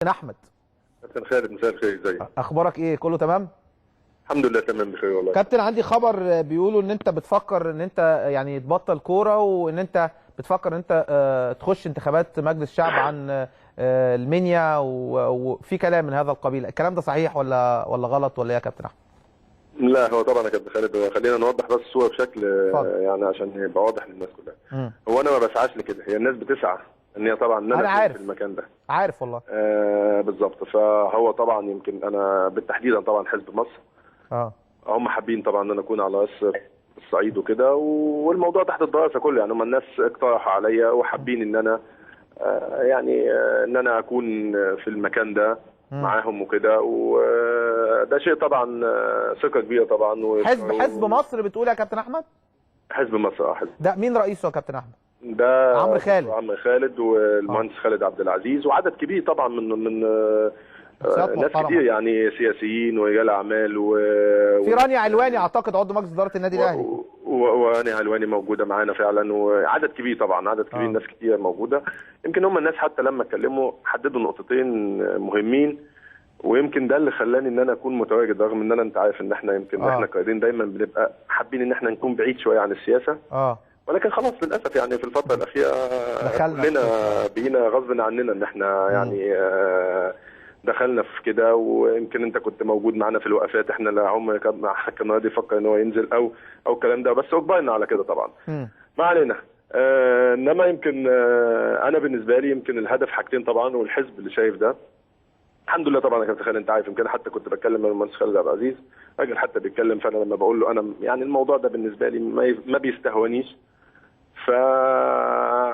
احمد. كابتن خالد مساء الخير، ازيك؟ اخبارك ايه؟ كله تمام؟ الحمد لله تمام بخير والله. كابتن عندي خبر بيقولوا ان انت بتفكر ان انت يعني تبطل كورة، وان انت بتفكر ان انت تخش انتخابات مجلس الشعب عن المنيا، وفي كلام من هذا القبيل، الكلام ده صحيح ولا غلط ولا ايه يا كابتن احمد؟ لا هو طبعا يا كابتن خالد خلينا نوضح بس الصورة بشكل يعني عشان يبقى واضح للناس كلها. هو انا ما بسعاش لكده، هي الناس بتسعى ان هي طبعا ان انا عارف في المكان ده، عارف والله. بالظبط. فهو طبعا يمكن انا بالتحديد طبعا حزب مصر هم حابين طبعا ان انا اكون على راس الصعيد وكده، والموضوع تحت الدراسة كله يعني. هم الناس اقترحوا عليا وحابين ان انا يعني ان انا اكون في المكان ده معاهم وكده، وده شيء طبعا ثقة كبيرة طبعا. حزب مصر بتقول يا كابتن احمد؟ حزب مصر حزب. ده مين رئيسه يا كابتن احمد؟ ده عمرو خالد. عمرو خالد والمهندس خالد عبد العزيز وعدد كبير طبعا من ناس كتير يعني، سياسيين ورجال اعمال في رانيا علواني اعتقد عضو مجلس ادارة النادي الاهلي، ورانيا علواني موجودة معانا فعلا، وعدد كبير طبعا، عدد كبير ناس كتير موجودة. يمكن هم الناس حتى لما اتكلموا حددوا نقطتين مهمين، ويمكن ده اللي خلاني ان انا اكون متواجد، رغم ان انا انت عارف ان احنا يمكن احنا قاعدين دايما بنبقى حابين ان احنا نكون بعيد شوية عن السياسة، ولكن خلاص للاسف يعني في الفترة الاخيرة كلنا بقينا غصب عننا ان احنا يعني دخلنا في كده. ويمكن انت كنت موجود معانا في الوقفات، احنا لا عمر كان راضي يفكر ان هو ينزل او الكلام ده، بس اجبرنا على كده طبعا. ما علينا. انما يمكن انا بالنسبة لي يمكن الهدف حاجتين طبعا، والحزب اللي شايف ده الحمد لله طبعا يا كابتن خالد انت عارف. يمكن حتى كنت بتكلم مع المهندس خالد عبد العزيز، راجل حتى بيتكلم، فانا لما بقول له انا يعني الموضوع ده بالنسبة لي ما بيستهونيش، ف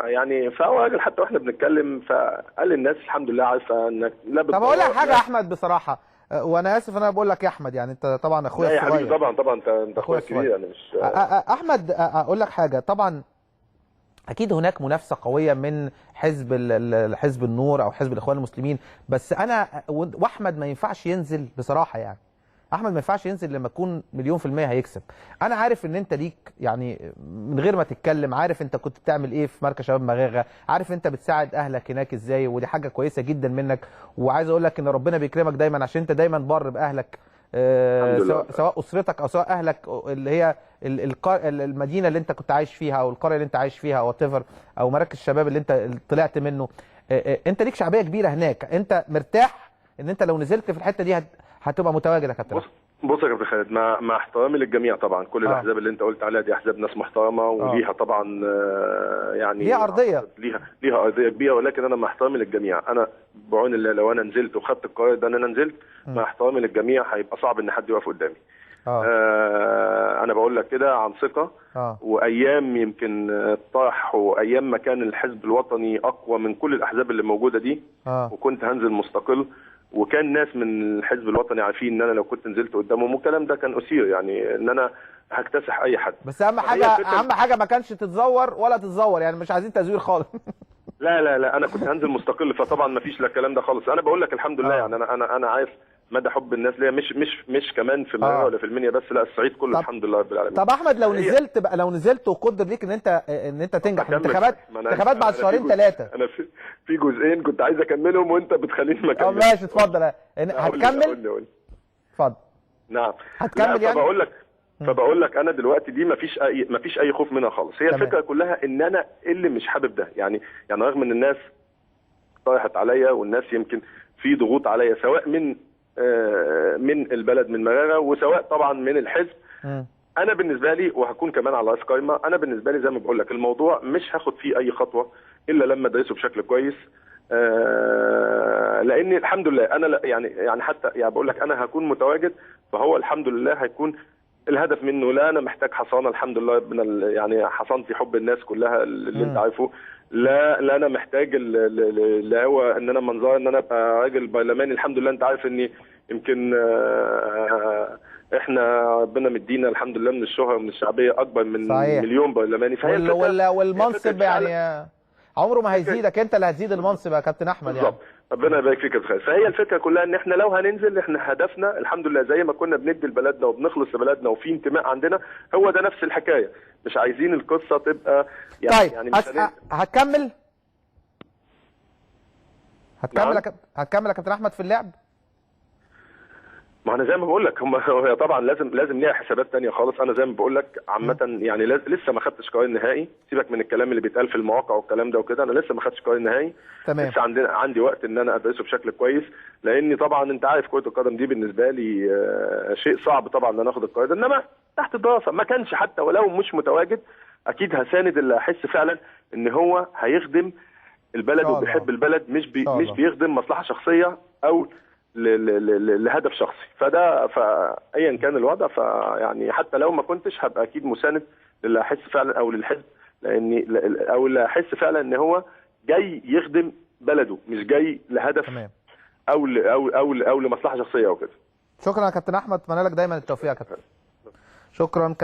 يعني فهو راجل حتى واحنا بنتكلم فقال للناس الحمد لله عارفه انك لا. طب اقول لك حاجة يا احمد بصراحة، وانا اسف انا بقول لك يا احمد، يعني انت طبعا اخويا الصغير. لا يا حبيبي طبعا طبعا انت اخويا الكبير يعني، مش احمد. اقول لك حاجة، طبعا اكيد هناك منافسه قوية من حزب حزب النور او حزب الاخوان المسلمين، بس انا واحمد ما ينفعش ينزل بصراحة، يعني احمد ما ينفعش ينزل لما يكون 1,000,000% هيكسب. انا عارف ان انت ليك يعني من غير ما تتكلم، عارف انت كنت بتعمل ايه في مركز شباب مغاغه، عارف انت بتساعد اهلك هناك ازاي، ودي حاجة كويسة جدا منك، وعايز اقول لك ان ربنا بيكرمك دايما عشان انت دايما بر باهلك، سواء اسرتك او سواء اهلك اللي هي المدينة اللي انت كنت عايش فيها او القرية اللي انت عايش فيها او whatever، او مراكز الشباب اللي انت طلعت منه. انت ليك شعبية كبيرة هناك، انت مرتاح ان انت لو نزلت في الحتة دي هتبقى متواجد يا كابتن؟ بص يا كابتن خالد، مع احترامي للجميع طبعا، كل الاحزاب اللي انت قلت عليها دي احزاب ناس محترمه وليها طبعا يعني ليها ارضية، ليها ارضية كبيرة، ولكن انا مع احترامي للجميع، انا بعون الله لو انا نزلت وخدت القرار ده ان انا نزلت، مع احترامي للجميع هيبقى صعب ان حد يقف قدامي. انا بقول لك كده عن ثقة. وايام يمكن الطرح وايام ما كان الحزب الوطني اقوى من كل الاحزاب اللي موجودة دي، وكنت هنزل مستقل، وكان ناس من الحزب الوطني عارفين ان انا لو كنت نزلت قدامهم والكلام ده كان اثير، يعني ان انا هكتسح اي حد. بس اهم حاجة، اهم حاجة ما كانش تتزور ولا تتزور، يعني مش عايزين تزوير خالص. لا لا لا، انا كنت هنزل مستقل، فطبعا ما فيش لا الكلام ده خالص. انا بقول لك الحمد لله يعني انا عارف مدى حب الناس ليا، مش كمان في مغاغه ولا في المنيا بس، لا الصعيد كله الحمد لله رب العالمين. طب احمد لو نزلت بقى، لو نزلت وقدر ليك ان انت تنجح انتخابات بعد شهرين ثلاثة. انا في جزئين كنت عايز اكملهم وانت بتخليني ما اكملش. ماشي اتفضل. هتكمل؟ اتفضل. نعم هتكمل يعني. فبقول لك انا دلوقتي دي مفيش اي خوف منها خالص. هي الفكرة كلها ان انا اللي مش حابب ده، يعني رغم ان الناس طرحت عليا والناس يمكن في ضغوط عليا سواء من البلد من مغاغه وسواء طبعا من الحزب. انا بالنسبة لي، وهكون كمان على راس قايمة، انا بالنسبة لي زي ما بقول لك الموضوع مش هاخد فيه اي خطوة الا لما ادرسه بشكل كويس، لان الحمد لله انا يعني حتى يعني بقول لك انا هكون متواجد، فهو الحمد لله هيكون الهدف منه. لا انا محتاج حصانه الحمد لله ربنا يعني حصانتي حب الناس كلها اللي انت عارفه، لا انا محتاج اللي هو ان انا منظر ان انا ابقى راجل برلماني. الحمد لله انت عارف اني يمكن احنا ربنا مدينا الحمد لله من الشهرة ومن الشعبية اكبر من صحيح. مليون برلماني، فهي والمنصب يعني عمره ما هيزيدك، انت اللي هتزيد المنصب يا كابتن احمد يعني. ربنا يبارك فيك يا خالد. فهي الفكرة كلها ان احنا لو هننزل، احنا هدفنا الحمد لله زي ما كنا بندي لبلدنا وبنخلص لبلدنا وفي انتماء عندنا، هو ده نفس الحكاية. مش عايزين القصة تبقى يعني. طيب يعني هتكمل؟ هتكمل هتكمل يا كابتن احمد في اللعب؟ ما انا زي ما بقول لك هم طبعا لازم ليها حسابات ثانية خالص. انا زي ما بقول لك عامة يعني لسه ما خدتش قرار نهائي، سيبك من الكلام اللي بيتقال في المواقع والكلام ده وكده، انا لسه ما خدتش قرار نهائي. تمام. لسه عندي وقت ان انا ادرسه بشكل كويس، لاني طبعا انت عارف كره القدم دي بالنسبة لي شيء صعب طبعا ان انا اخد القرار ده، انما تحت الدراسة ما كانش حتى ولو مش متواجد اكيد هساند اللي احس فعلا ان هو هيخدم البلد وبيحب البلد، مش بيخدم مصلحة شخصية او لهدف شخصي. فده فايا كان الوضع، فيعني حتى لو ما كنتش هبقى اكيد مساند للي احس فعلا او للحزب، لاني او اللي احس فعلا ان هو جاي يخدم بلده مش جاي لهدف. تمام. او او او او لمصلحة شخصية او كده. شكرا يا كابتن احمد، اتمنى لك دايما التوفيق يا كابتن. شكرا.